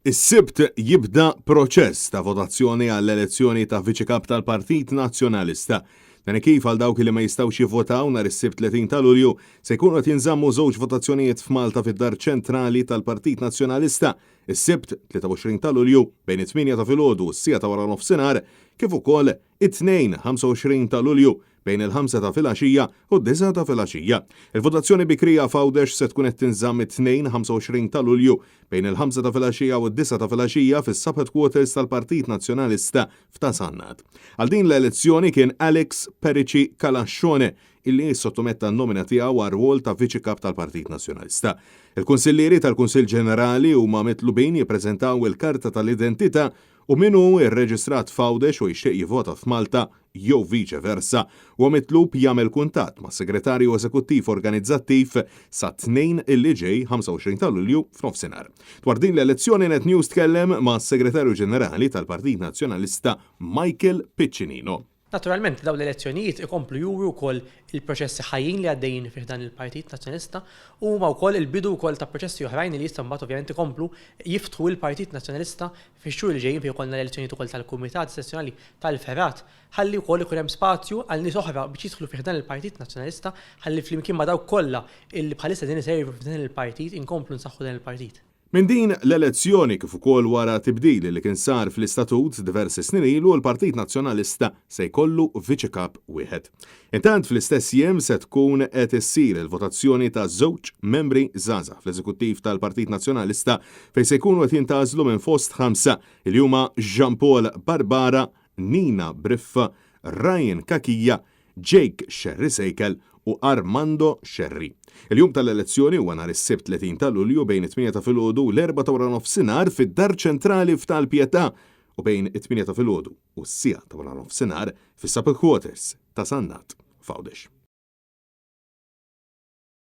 Is-Sibt jibda proċess ta' votazzjoni għall-elezzjoni ta' Viċi Kap tal-Partit Nazzjonalista. Dan kif għal dawk li ma jistgħux jivvotaw nhar is-Sibt 30 ta' Lulju se jkunu qed jinżammu żewġ votazzjonijiet f'Malta fid-Dar Ċentrali tal-Partit Nazzjonalista is-Sibt 23 ta' Lulju bejn it-8 ta' filgħodu u s-siegħa ta' wara nofsinhar kif ukoll it-Tnejn 25 ta' Lulju bejn il-ħamsa ta' filgħaxija u d-disgħa ta' filgħaxija. Il-votazzjoni bikrija f'Għawdex se tkun qed tinżamm it-Tnejn 25 ta' Lulju bejn il-ħamsa ta' filgħaxija u d-disgħa ta' filgħaxija fis-sub-headquarters tal-Partit Nazzjonalista f'Ta' Sannat. Għal din l-elezzjoni kien Alex Perici Calascione illi ssottometta n-nomina tiegħu għar-rwol ta' Viċi Kap tal-Partit Nazzjonalista. Il-Kunsillieri tal-Kunsill Ġenerali huma mitlubin jippreżentaw il-karta tal-identità u min hu rreġistrat f'Għawdex u jixtieq jivvota f'Malta jew viċe versa, huwa mitlub jagħmel kuntatt mas-Segretarju Eżekuttiv Organizzattiv sat-Tnejn illi ġej, 25 ta' Lulju, f'nofsinhar. Dwar din l-elezzjoni Net News tkellem mas-Segretarju Ġenerali tal-Partit Nazzjonalista Michael Piccinino. Naturalment dawn l-elezzjonijiet ikomplu juru wkoll il-proċessi ħajjin li għaddejjin fi ħdan il-Partit Nazzjonalista u huma wkoll il-bidu wkoll ta' proċessi oħrajn li jistgħu mbagħad ovvjament ikomplu jiftħu l-Partit Nazzjonalista fix-xhur li ġejjin fejn ikollna l-elezzjonijiet ukoll tal-Kumitati Sezzjonali tal-Fergħat ħalli wkoll ikun hemm spazju għal nies oħra biex jidħlu fi ħdan il-Partit Nazzjonalista ħalli flimkien ma' dawk kollha illi bħalissa qegħdin iservu f'dan il-partit inkomplu nsaħħu dan il-partit. Minn din l-elezzjoni kif ukoll wara tibdil li kien sar fl-istatut diversi snin ilu l-Partit Nazzjonalista se jkollu Viċi Kap wieħed. Intant fl-istess jiem se tkun qed issir il-votazzjoni ta' żewġ membri żgħażagħ fl-Eżekuttiv tal-Partit Nazzjonalista fejn se jkunu qed jintgħażlu minn fost ħamsa li huma Jean Paul Barbara, Nina Briffa, Ryan Cachia, Jake Scerri Sejkel u Armando Scerri. Il-jum tal-elezzjoni huwa nhar is-Sibt 30 ta' Lulju bejn it-tmienja ta' filgħodu u l-erbgħa ta' waranofsinhar fid-Dar Ċentrali f'Tal-Pietà u bejn it-tmienja ta' filgħodu u s-siegħa ta' waranofsinhar fis-Sub Headquarters ta' Sannat f'Għawdex.